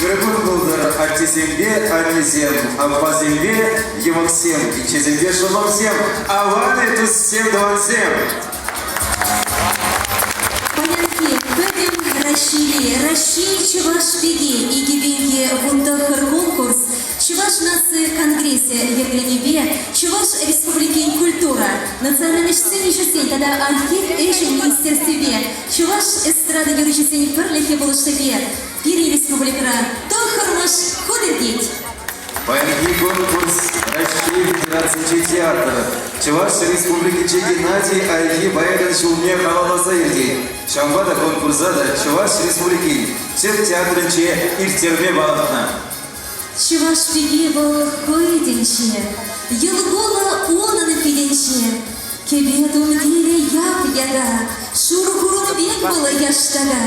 Ырӑ кун пултӑр аттесемпе аннесем, аппасемпе йӑмӑксем, пиччесемпе шӑллӑмсем, аван-и, туссем, тӑвансем! Паянхи Пӗтӗм Раҫҫейри Раҫҫей чӑваш пики 2019 конкурс Чӑваш наци конгресӗ йӗркеленипе Чӑваш Республикин культура, национальноҫсен ӗҫӗсен тата архив ӗҫӗн министерствипе Чӑваш эстрада юрӑҫисен пӗрлӗхӗ пулӑшнипе пирӗн республикӑра тӑххӑрмӗш хут иртет. Паянхи конкурс Раҫҫей Федерацинчи театр Чӑваш Республикинчи Геннадий Айхи поэтӑн ҫулне халалласа иртет. Ҫавӑнпа та конкурса та Чӑваш Республикин тӗп театрӗнче ирттерме палӑртнӑ. Чӑваш пики вӑл хӑй тӗнче, йӑл-кулӑ унӑн питӗнче. Кӗпе тумтирӗ яп-яка, шур хурӑн пек вӑл яштака.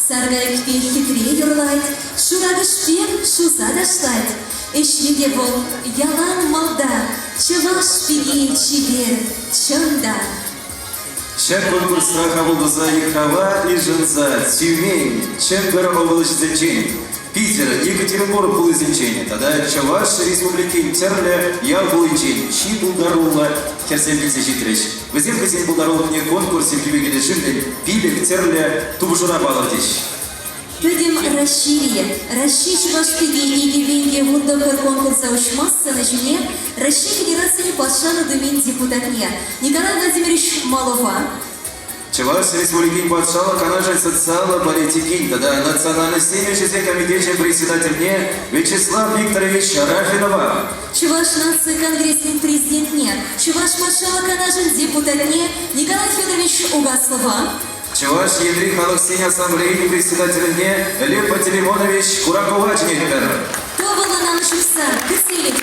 Саркайӑк пек хитре юрлать, шуракӑш пек шуса ташлать. Ӗҫре те вӑл ялан малта, чӑваш пики чипер, чӑн та. Ҫак конкурсра хапӑл туса йыхрава йышӑнса Тюмень, Чӗмпӗр облаҫӗсенчен, Питӗр, Екатеринбург хулисенчен тата Чӑваш Республикин тӗрлӗ ял хулинчен чи пултаруллӑ хӗрсем килсе ҫитрӗҫ. Вӗсем хӑйсен пултарулӑхне конкурс йӗркипе килӗшӳллӗн пилӗк тӗрлӗ тупӑшура палӑртӗҫ. Пӗтӗм Раҫҫейре Раҫҫей чӑваш пики 2019 конкурса уҫма сцена ҫине Раҫҫей Федерацийӗн Патшалӑх Думин депутатне Николай Владимирович Малова, Чӑваш Республикин Патшалӑх Канашӗн социаллӑ политикин тата национальноҫсен ӗҫӗсен комитечӗн председательне Вячеслав Викторович Рафинова, Чӑваш наци конгресӗн президентне, Чӑваш Патшалӑх Канашӗн депутатне Николай Федорович Угаслова, Чӑваш Енри Халӑхсен Ассамблейин председательне Лев Пантелеймонович Куракова чӗнетпӗр. Тӑвӑллӑн ҫыхса кӗселӗх.